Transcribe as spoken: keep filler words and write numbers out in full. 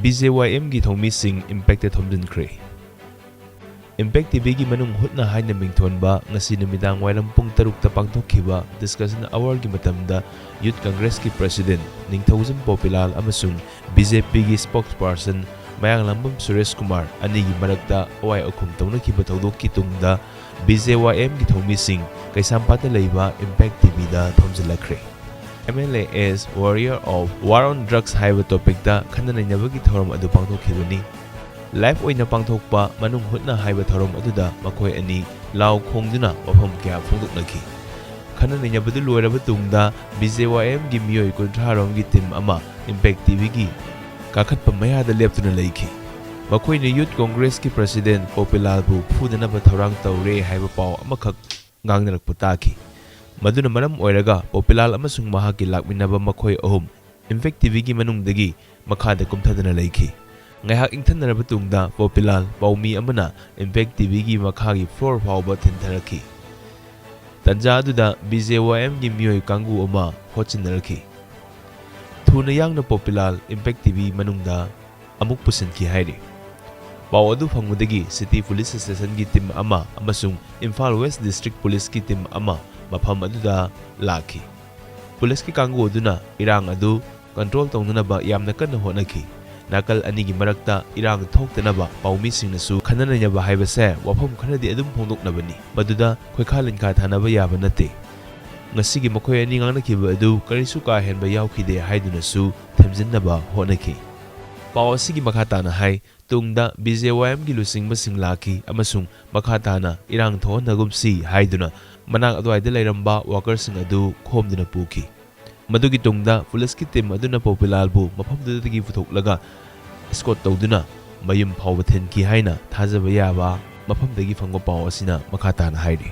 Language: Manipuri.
BJYMꯒꯤ ꯊꯧꯃꯤꯁꯤꯡ Impactꯇ ꯊꯣꯝꯖꯤꯟꯈ꯭ꯔꯦ꯫ Impact TVꯒꯤ ꯃꯅꯨꯡ ꯍꯨꯠꯅ ꯍꯥꯏꯅ ꯃꯤꯡꯊꯣꯟꯕ ꯉꯁꯤ ꯅꯨꯃꯤꯗꯥꯡ ꯋꯥꯏꯔꯝ ꯄꯨꯡ ꯇꯔꯨꯛꯇ ꯄꯥꯡꯊꯣꯛꯈꯤꯕ Discussion Hourꯒꯤ ꯃꯇꯝꯗ Youth Congressꯀꯤ President ꯅꯤꯡꯊꯧꯖꯝ ꯄꯣꯄꯤꯂꯥꯜ ꯑꯃꯁꯨꯡ BJPꯒꯤ Spokesperson ꯃꯌꯥꯡꯂꯥꯡꯕꯝ ꯁꯨꯔꯦꯁ ꯀꯨꯃꯥꯔ ꯑꯅꯤꯒꯤ ꯃꯔꯛꯇ ꯑꯋꯥꯏ ꯑꯈꯨꯝ ꯇꯧꯅꯈꯤꯕ ꯊꯧꯗꯣꯛꯀꯤ ꯇꯨꯡꯗ BJYMꯒꯤ ꯊꯧꯃꯤꯁꯤꯡ ꯀꯩꯁꯥꯝꯄꯥꯠꯇ ꯂꯩꯕ Impact TVꯗ ꯊꯣꯝꯖꯤꯜꯂꯛꯈ꯭ꯔꯦ꯫ MLAs Warrior of War on Drugs ꯍꯥꯏꯕ topicꯇ ꯈꯟꯅ ꯅꯩꯅꯕꯒꯤ ꯊꯧꯔꯝ ꯑꯗꯨ ꯄꯥꯡꯊꯣꯛꯈꯤꯕꯅꯤ꯫ Live ꯑꯣꯏꯅ ꯄꯥꯡꯊꯣꯛꯄ ꯃꯅꯨꯡ ꯍꯨꯠꯅ ꯍꯥꯏꯕ ꯊꯧꯔꯝ ꯑꯗꯨꯗ ꯃꯈꯣꯏ ꯑꯅꯤ ꯂꯥꯎ ꯈꯣꯡꯗꯨꯅ ꯋꯥꯐꯝ ꯀꯌꯥ ꯐꯣꯡꯗꯣꯛꯅꯈꯤ꯫ ꯈꯟꯅ ꯅꯩꯅꯕꯗꯨ ꯂꯣꯏꯔꯕ ꯇꯨꯡꯗ BJYMꯒꯤ ꯃꯤꯑꯣꯏ ꯀꯨꯟꯊ꯭ꯔꯥ ꯔꯣꯝꯒꯤ team ꯑꯃ Impact TVꯒꯤ ꯀꯥꯈꯠꯄ ꯃꯌꯥꯗ ꯂꯦꯞꯇꯨꯅ ꯂꯩꯈꯤ꯫ ꯃꯈꯣꯏꯅ Youth Congressꯀꯤ President ꯄꯣꯄꯤꯂꯥꯜꯕꯨ ꯐꯨꯗꯅꯕ ꯊꯧꯔꯥꯡ ꯇꯧꯔꯦ ꯍꯥꯏꯕ ꯄꯥꯎ ꯑꯃꯈꯛ ꯉꯥꯡꯅꯔꯛꯄ ꯇꯥꯈꯤ꯫ ꯃꯗꯨꯅ ꯃꯔꯝ ꯑꯣꯏꯔꯒ ꯄꯣꯄꯤꯂꯥꯜ ꯑꯃꯁꯨꯡ ꯃꯍꯥꯛꯀꯤ ꯂꯥꯛꯃꯤꯟꯅꯕ ꯃꯈꯣꯏ ꯑꯍꯨꯝ Impact TVꯒꯤ ꯃꯅꯨꯡꯗꯒꯤ ꯃꯈꯥꯗ ꯀꯨꯝꯊꯗꯨꯅ ꯂꯩꯈꯤ꯫ ꯉꯥꯏꯍꯥꯛ ꯏꯪꯊꯟꯅꯔꯕ ꯇꯨꯡꯗ ꯄꯣꯄꯤꯂꯥꯜ ꯄꯥꯎꯃꯤ ꯑꯃꯅ Impact TVꯒꯤ ꯃꯈꯥꯒꯤ floor ꯐꯥꯎꯕ ꯊꯤꯟꯊꯔꯛꯈꯤ꯫ ꯇꯟꯖꯥ ꯑꯗꯨꯗ BJYMꯒꯤ ꯃꯤꯑꯣꯏ ꯀꯥꯡꯕꯨ ꯑꯃ ꯍꯣꯠꯆꯤꯟꯅꯔꯛꯈꯤ꯫ ꯊꯨꯅ ꯌꯥꯡꯅ ꯄꯣꯄꯤꯂꯥꯜ Impact TV ꯃꯅꯨꯡꯗ ꯑꯃꯨꯛ ꯄꯨꯁꯤꯟꯈꯤ ꯍꯥꯏꯔꯤ꯫ ꯄꯥꯎ ꯑꯗꯨ ꯐꯪꯕꯗꯒꯤ City Police Stationꯒꯤ team ꯑꯃ ꯑꯃꯁꯨꯡ ꯏꯝꯐꯥꯜ West District Policeꯀꯤ team ꯑꯃ ꯃꯐꯝ ꯑꯗꯨꯗ ꯂꯥꯛꯈꯤ꯫ Policeꯀꯤ ꯀꯥꯡꯕꯨ ꯑꯗꯨꯅ ꯏꯔꯥꯡ ꯑꯗꯨ control ꯇꯧꯅꯅꯕ ꯌꯥꯝꯅ ꯀꯟꯅ ꯍꯣꯠꯅꯈꯤ꯫ ꯅꯥꯀꯜ ꯑꯅꯤꯒꯤ ꯃꯔꯛꯇ ꯏꯔꯥꯡ ꯊꯣꯛꯇꯅꯕ ꯄꯥꯎꯃꯤꯁꯤꯡꯅꯁꯨ ꯈꯟꯅ ꯅꯩꯅꯕ ꯍꯥꯏꯕꯁꯦ ꯋꯥꯐꯝ ꯈꯔꯗꯤ ꯑꯗꯨꯝ ꯐꯣꯡꯗꯣꯛꯅꯕꯅꯤ꯫ ꯃꯗꯨꯗ ꯈꯣꯏꯈꯥ ꯂꯤꯟꯈꯥ ꯊꯥꯅꯕ ꯌꯥꯕ ꯅꯠꯇꯦ꯫ ꯉꯁꯤꯒꯤ ꯃꯈꯣꯏ ꯑꯅꯤ ꯉꯥꯡꯅꯈꯤꯕ ꯑꯗꯨ ꯀꯔꯤꯁꯨ ꯀꯥ ꯍꯦꯟꯕ ꯌꯥꯎꯈꯤꯗꯦ ꯍꯥꯏꯗꯨꯅꯁꯨ ꯊꯦꯝꯖꯤꯟꯅꯕ ꯍꯣꯠꯅꯈꯤ꯫ ꯄꯥꯎ ꯑꯁꯤꯒꯤ ꯃꯈꯥ ꯇꯥꯅ ꯍꯥꯏ, ꯇꯨꯡꯗ BJYMꯒꯤ ꯂꯨꯆꯤꯡꯕꯁꯤꯡ ꯂꯥꯛꯈꯤ ꯑꯃꯁꯨꯡ ꯃꯈꯥ ꯇꯥꯅ ꯏꯔꯥꯡ ꯊꯣꯛꯍꯟꯅꯒꯨꯝꯁꯤ ꯍꯥꯏꯗꯨꯅ ꯃꯅꯥꯛ ꯑꯗꯨꯋꯥꯏꯗ ꯂꯩꯔꯝꯕ workerꯁꯤꯡ ꯑꯗꯨ ꯈꯣꯝꯗꯨꯅ ꯄꯨꯈꯤ꯫ ꯃꯗꯨꯒꯤ ꯇꯨꯡꯗ policeꯀꯤ team ꯑꯗꯨꯅ ꯄꯣꯄꯤꯂꯥꯜꯕꯨ ꯃꯐꯝꯗꯨꯗꯒꯤ ꯄꯨꯊꯣꯛꯂꯒ escort ꯇꯧꯗꯨꯅ ꯃꯌꯨꯝ ꯐꯥꯎꯕ ꯊꯤꯟꯈꯤ ꯍꯥꯏꯅ ꯊꯥꯖꯕ ꯌꯥꯕ ꯃꯐꯝꯗꯒꯤ ꯐꯪꯕ ꯄꯥꯎ ꯑꯁꯤꯅ ꯃꯈꯥ ꯇꯥꯅ ꯍꯥꯏꯔꯤ꯫